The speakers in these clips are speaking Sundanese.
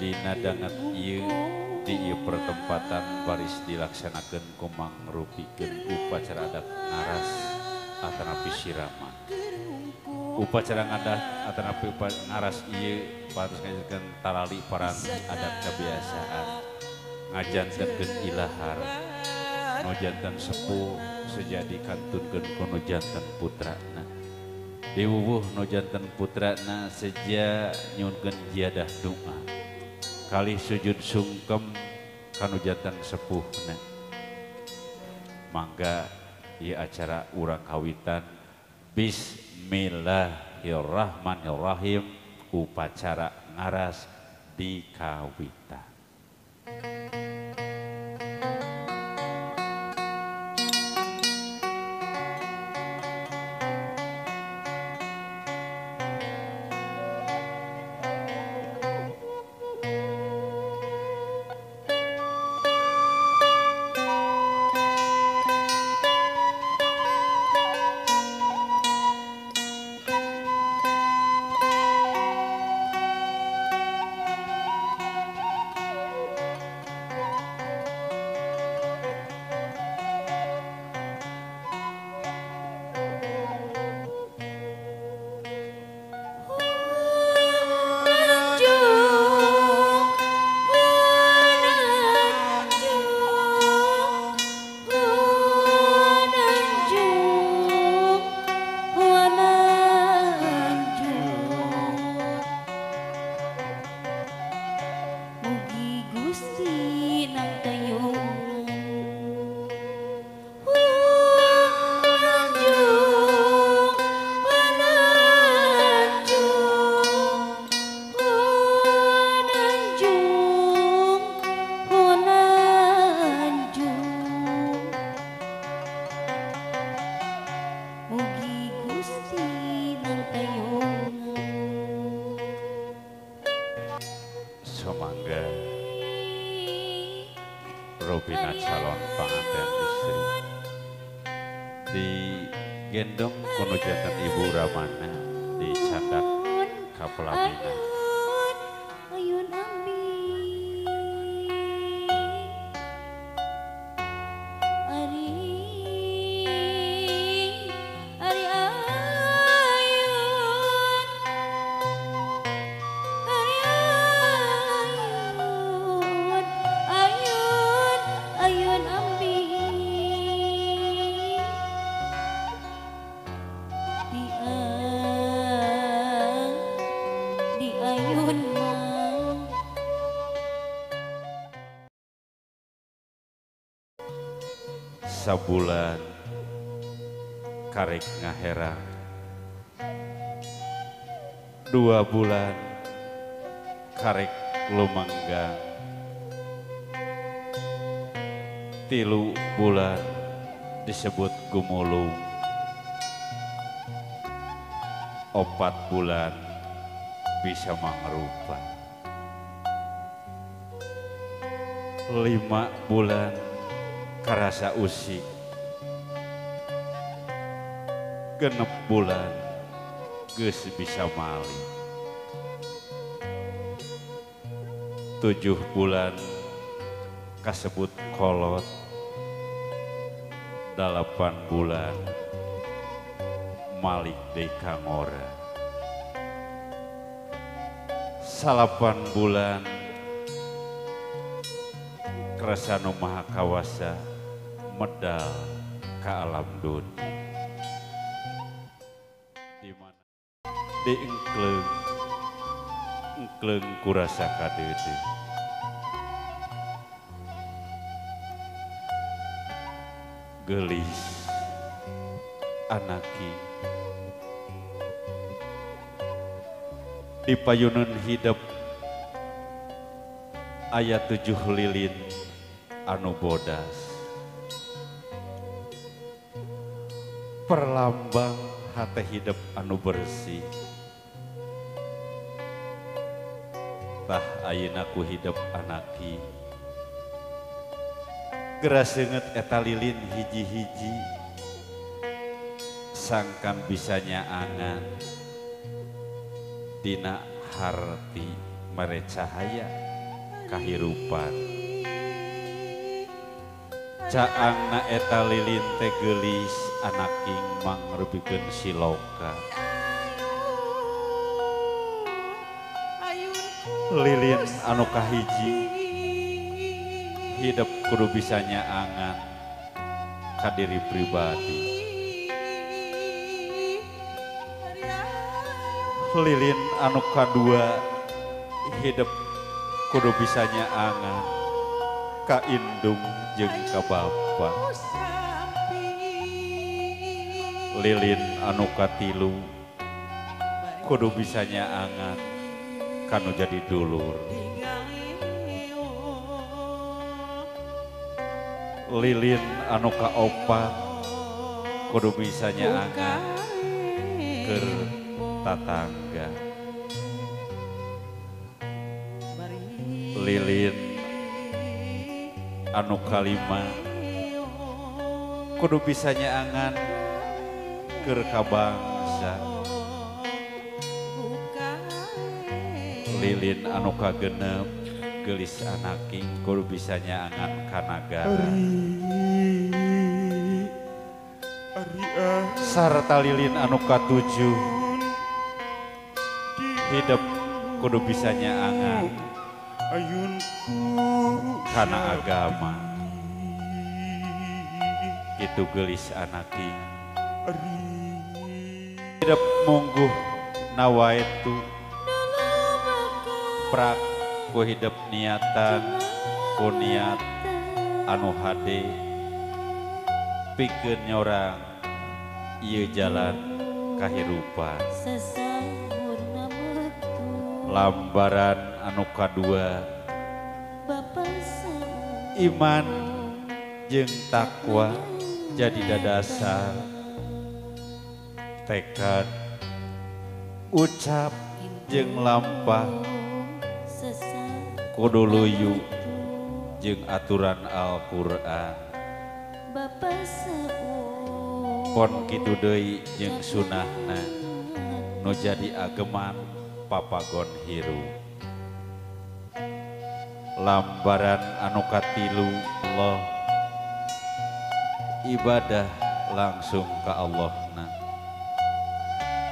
Dina danget ieu di ieu pertempatan baris dilaksanakeun ku mangrupikeun upacara adat ngaras atanapi siraman. Upacara ngadat atanapi ngaras ieu parantos ngajarkeun tarali paranti adat kebiasaan ngajantenkeun ilahar nu janten sepuh sejadi kantunkeun ku nu janten putrana. Diwuwuh nu janten putrana seja nyuhunkeun jiadah doa kalih sujud sungkem kanu janten sepuhna. Mangga ieu acara urang kawitan. Bismillahirrahmanirrahim, upacara ngaras di kawitan. Somangga Robina calon panganten istri digendong kono janten ibu Ramana di candak kapelaminan. Sabulan karek ngaherang, 2 bulan karek lumanggang, 3 bulan disebut gumulung, 4 bulan bisa mangrupa, 5 bulan karasa usik, 6 bulan geus bisa mali, 7 bulan kasebut kolot, 8 bulan malik deui ka ngora, 9 bulan kerasa nu maha kawasa medal ka alam dunia. Di mana di engkleung engkleung kurasa kadeudeuh. Gelis anaki di payunan hidup aya 7 lilin anu bodas, perlambang hate hidup anu bersih. Tah ayeuna ku hidup anaki geura seungeut eta lilin hiji-hiji, sangkan bisa nyaangan dina harti mere cahaya. kahirupan. Caangna eta lilin teh geulis anaking mangrupikeun siloka. Lilin anu kahiji hidup kudu bisa nyaangan ka diri pribadi. Lilin anu kadua hidup kudu bisa nyaangan ka indung jeung ka bapa. Lilin anu katilu kudu bisa nyaangan kanu jadi dulur. Lilin anu kaopat kudu bisa nyaangan keur tatangga. Lilin anu kalima kudu bisa nyaangan keur ka bangsa. Lilin anu kagenep geulis anaking kudu bisa nyaangan ka nagara. Sarta lilin anu katujuh hidup kudu bisa nyaangan kana agama. Itu geulis anaking hidup mungguh nawaitu prak ku hidup niatan ku niat anu hade pikeun nyorang ieu jalan kahirupan. Lambaran anu kadua iman jeung takwa jadi dadasar tekad ucap jeung lampah kudu luyu jeung aturan Al-Qur'an. Pon kitu deui jeung sunahna nu jadi ageman papagon hirup. Lambaran anu katilu Allah ibadah langsung ka Allahna.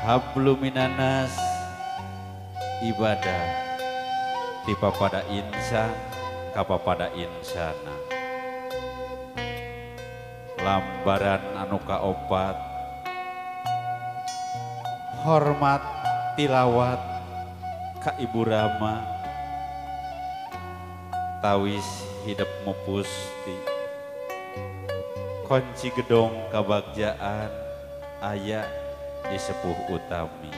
Hablum minanas ibadah ti papada insan ka papada insana. Lambaran anu kaopat hormat tilawat ka ibu rama tawis hidup mupusti kunci gedong kabagjaan aya di sepuh utami.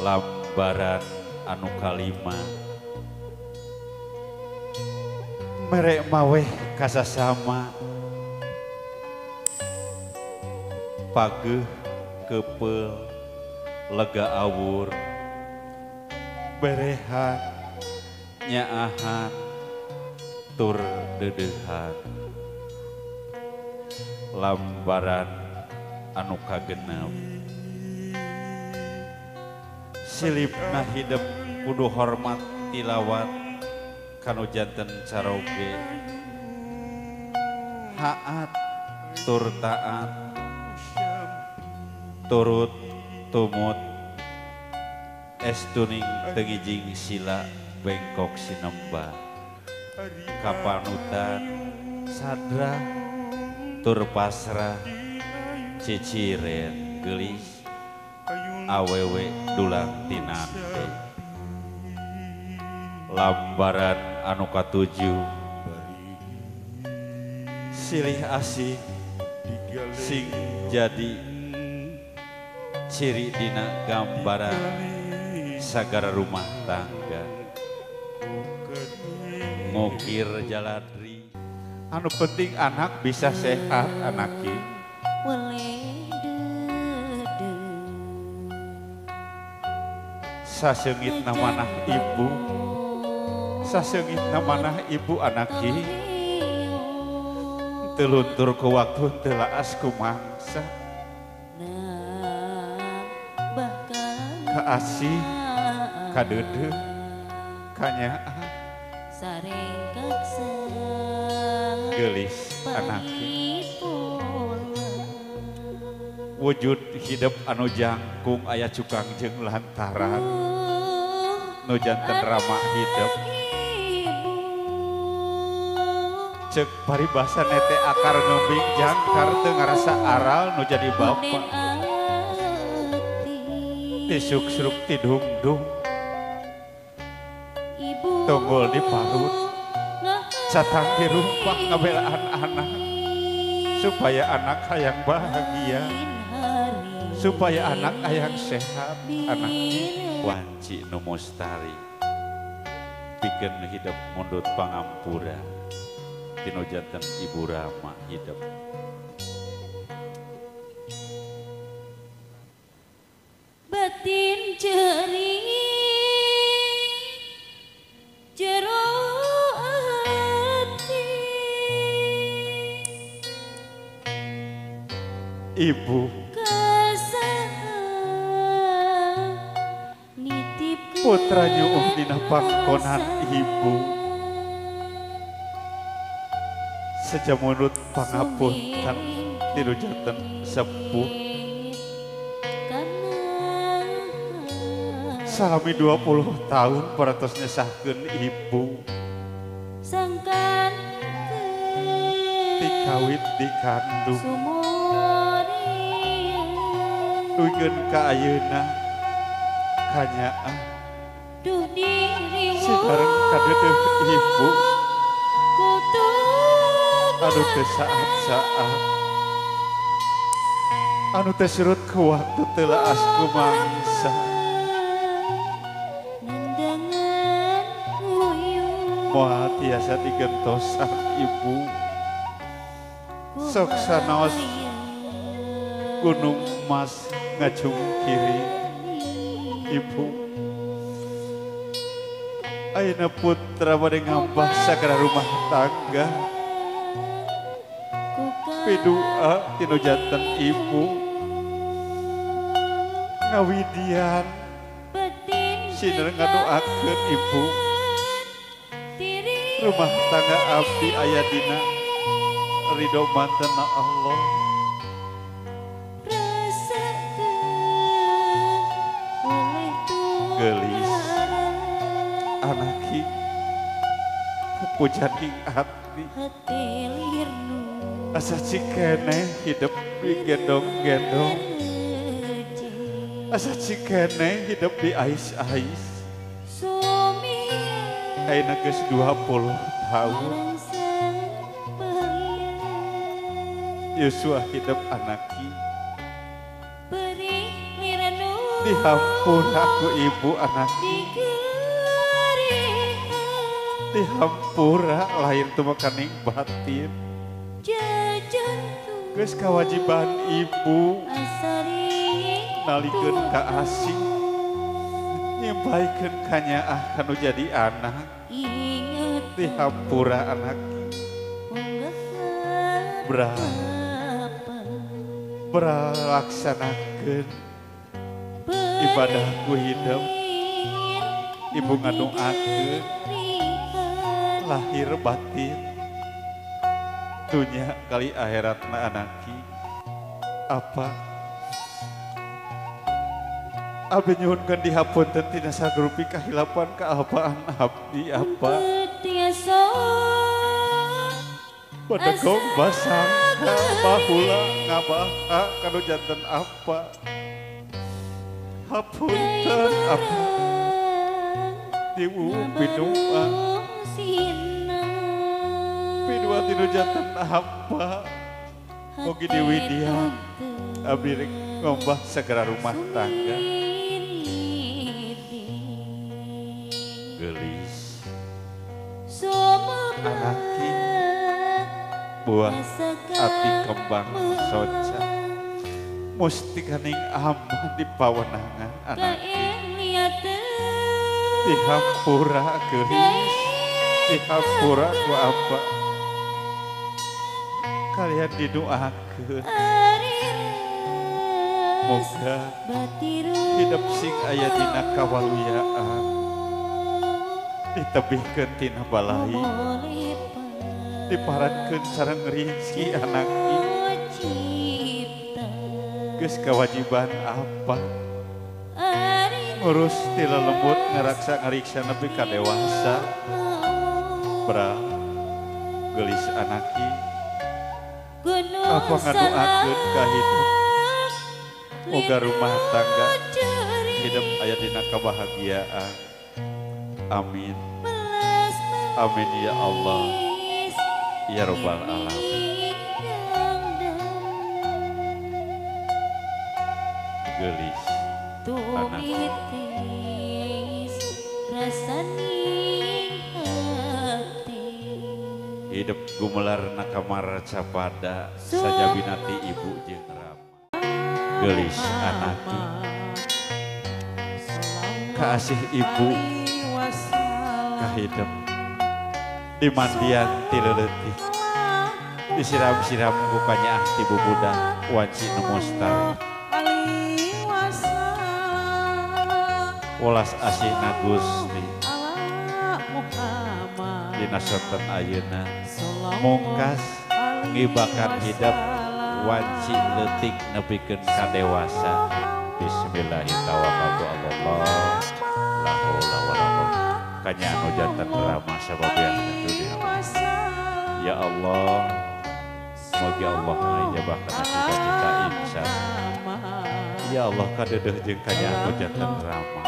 Lambaran anu kalima merek maweh kasasama pageuh kepeul lega awur berehan nyaahan tur deudeuhan. Lambaran anu kagenep silipna hidup kudu hormat tilawat kanu janten caroge haat tur taat turut tumut estuning tengijing sila bengkok sinembah kapanutan sadra tur pasrah ciciren geulis awewe dulang tinante. Lambaran anu katujuh silih asih sing jadi ciri dina gambaran sagara rumah tangga ngukir jaladri. Anu penting anak bisa sehat anaki. Saseungit namanah ibu, saseungit namanah ibu anaki. Teluntur ke waktu telaas ku mangsa. Kaasih, kadeudeung, Kanyaah gelis anak wujud hidup anu jangkung aya cukang jeung lantaran nu janten rama hidup cek paribasa nete akar ngembing jangkar teu ngarasa aral nu jadi bapa tisuk suruk tidungdung tunggul di parut catang dirumpak ngabelaan anak supaya anak hayang bahagia supaya anak hayang sehat anak wanci nu mustari pikeun hidup mundut pangampura tinu janten Ibu Rama hidup batin jeri jero hati ibu putra nyuuh dina pangkonan ibu sejamunut pangapunten tinu janten sepuh salami 20 tahun parantos nyesahkeun ibu tikawit dikandung duikeun ka ayeuna kanyaah sibareng kadeudeuh ibu anu teu saat-saat anu teu surut ku waktu teu laas ku mangsa moal tiasa digentosan ibu sok sanaos gunung emas ngajungkiri ibu ayeuna putra bade ngambah sagara rumah tangga pidua tinu janten ibu ngawidian sinar ngadoakeun ibu rumah tangga abdi aya dina ridho mantena Allah gelis anaki pujaning hati asa cikene hidup digendong-gendong asa cikene hidup di ais-ais ayeuna geus 20 tahun Yosua hidup anaki dihampura ku ibu anaki dihampura lahir tumekaning batin geus kawajiban ibu nalikeun ka asing nyebaikeun kanyaah kanu jadi anak dihampura anak berlaksanakeun ibadahku hidup ibu ngadoakeun lahir batin dunya kali akhiratna anaki apa abdi nyuhunkeun dihapunten tina sagrupi kahilapan kaapaan abdi apa bedegong basangka bahula ngabaha kanu janten apa hapunten apa diwu pidua pidua tinu janten apa mugi diwidian abdi rek ngombah segera rumah tangga gelis anaki buah ati kembang soca mustikaning aman di pawenangan anaki dihampura gelis dihampura ku apa kalian didoakeun moga hidup sing aya dina kawaluyaan Ditebihkeun tina balahi. Diparankeun sareng rizki anak geus kewajiban apa ngurus ti lelembut ngaraksa ngariksa nepi ka dewasa. Bra geulis anaki apa ngadoakeun ka hidup moga rumah tangga hidup aya dina kebahagiaan. Amin amin ya Allah ya robbal alamin. Geulis anak hidup gumelar na kamar capada sajabinati ibu jeung rama. Geulis anaki kaasih ibu kahidep dimandian ti leuleutih disiram-siram ku kanyaah ti bubudah wanci nu mustari. Welas asihna Gusti dina sonten ayeuna mungkas ngibakan hidup wanci leutik nepikeun ka dewasa. Bismillahirrahmanirrahim. La haula wala quwwata kanya anu janten rama sababiah dunia. Ya Allah, moga Allah ngajabah kana cita-cita insan. Ya Allah kadeudeung jeung kanya anu janten rama.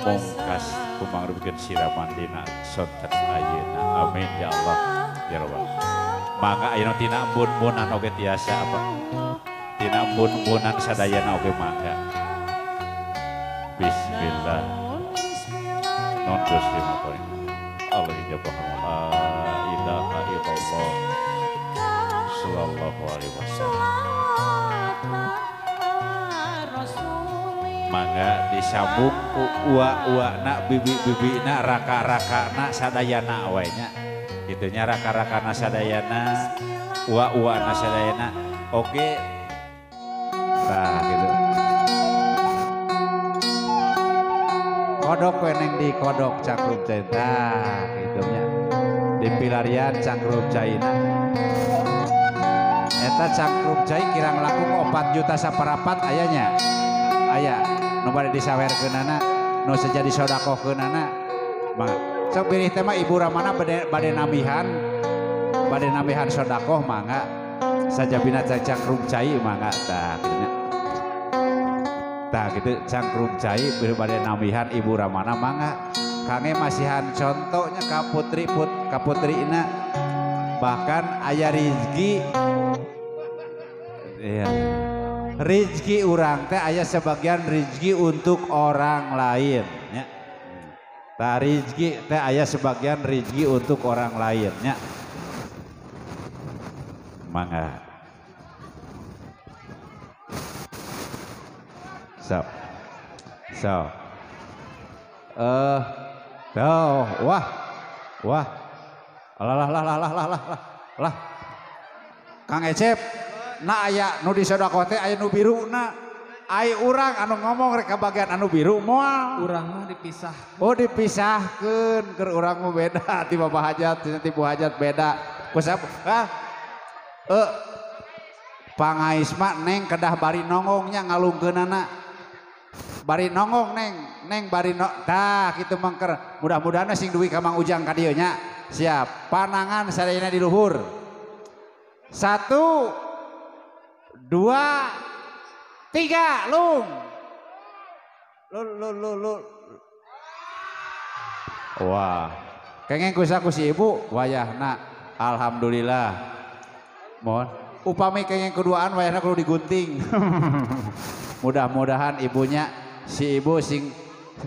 Mungkas kumangrupikeun siraman dina sonten ayeuna. Amin ya Allah ya Rabbal. Mangga ayeuna tina embun-embunan oge tiasa apa? Tina embun-embunan sadayana oge mangga. Bismillah. Non Gusti mapoin. Allah ijabah la ilaha illallah sallallahu alaihi wasallam. Mangga disambung ku ua-uana bibi-bibina raka-rakana sadayana we nya. Kitu nya raka-rakana sadayana, ua-uana sadayana. Oke. Tah gitu. Kodok we neng di kodok cangkrup cai. Tah kitu nya. Di pilarian cangkrup caina. Eta cangkrup cai kirang langkung 4 juta saparapat aya nya. Aya nu bade disawerkeunana nu seja disodakohkeunana. Mangga sok pilih teh mah ibu ramana bade nambihan sodakoh mangga sajabina cangkrup cai mangga tah kitu nya. Tah kitu cangkrup cai bade nambihan ibu ramana mangga kangge masihan contohnya ka putri ka putrina bahkan aya rizki. Iya. Rizki urang teh aya sebagian rizki untuk orang lain nya. Tah rizki teh aya sebagian rizki untuk orang lain nya. Mangga. So. So. Oh, wah. Wah. Lah lah lah lah lah lah lah. Kang Ecep na aya nu disodakoh teh aya nu biru na ai urang anu ngomong rek kabagian anu biru moal urang mah dipisah. Oh dipisahkeun keur urang mah beda ti bapak hajat ti ibu hajat beda kusab ah pangais mah neng kedah bari nongongnya ngalungkeunana bari nongong neng neng bari no tah kitu mangker mudah-mudahan sing duwi ka Mang Ujang ka dieu nya. Siap panangan sadayana di luhur 1 2 3 lung lu lu lu lu. Wah kengeng kusaku si ibu wayahna alhamdulillah. Mohon upami kengeng keduaan wayahna kudu digunting. Mudah-mudahan ibunya si ibu sing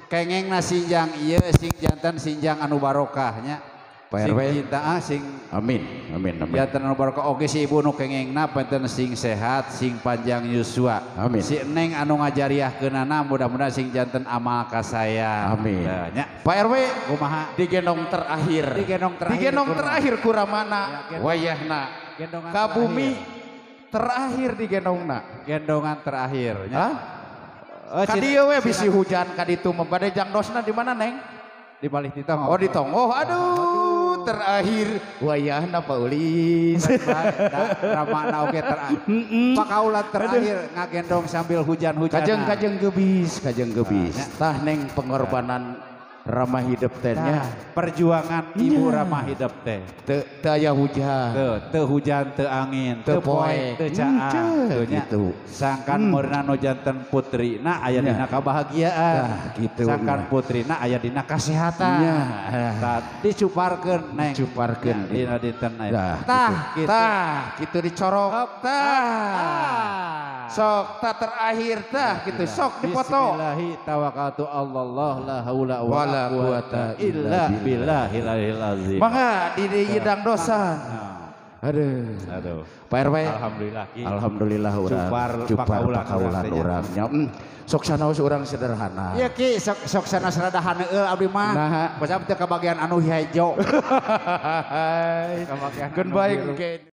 kengeng na sinjang ieu sing jantan sinjang anu barokahnya. Pak RW cinta sing amin amin amin. Jantan anu barokah oge si ibu nu kengengna panten sing sehat sing panjang yuswa. Amin. Si neng anu ngajariahkeunana mudah-mudahan sing janten amal ka saya. Amin. Nya. Pak RW kumaha digendong terakhir. Digendong terakhir. Digendong terakhir kuramana ya, wayahna. Gendongan ka bumi terakhir digendongna. Gendongan terakhir nya. Hah? Ka dieu we bisi hujan ka ditu mah bade jangdosna di mana neng? Di palih di tonggoh. Oh di tonggoh. Aduh, terakhir wayahna Pak Ulis. Ramana oge terakhir. Pakaula terakhir ngagendong sambil hujan-hujanan. Kajeng gebis, kajeng gebis. Tah neng pengorbanan Rama hidup teh nya. Perjuangan ibu Rama hidup teh. Teu aya hujan. Teu hujan, teu angin, teu poek, teu caang. Gitu. Sangkan meurna nu janten putrina aya dina kabahagiaan. Gitu. Sangkan putrina aya dina kasehatan. Tah dicuparkeun neng. Dicuparkeun dina dinten aya. Tah gitu. Tah gitu dicorok. Tah. Sok tah terakhir tah gitu sok dipoto. Bismillahi tawakkaltu Allah la haula wala quwata illa billahil aliyil azim. Mangga di yidang dosa. Aduh. Aduh. Pak RW. Alhamdulillah. Alhamdulillah urang. Cupar pakaulan urang. Sok sanaos urang sederhana. Iya Ki, sok sanes rada haneul abdi mah. Nah, pasal teu kabagian anu hejo. Keun baik.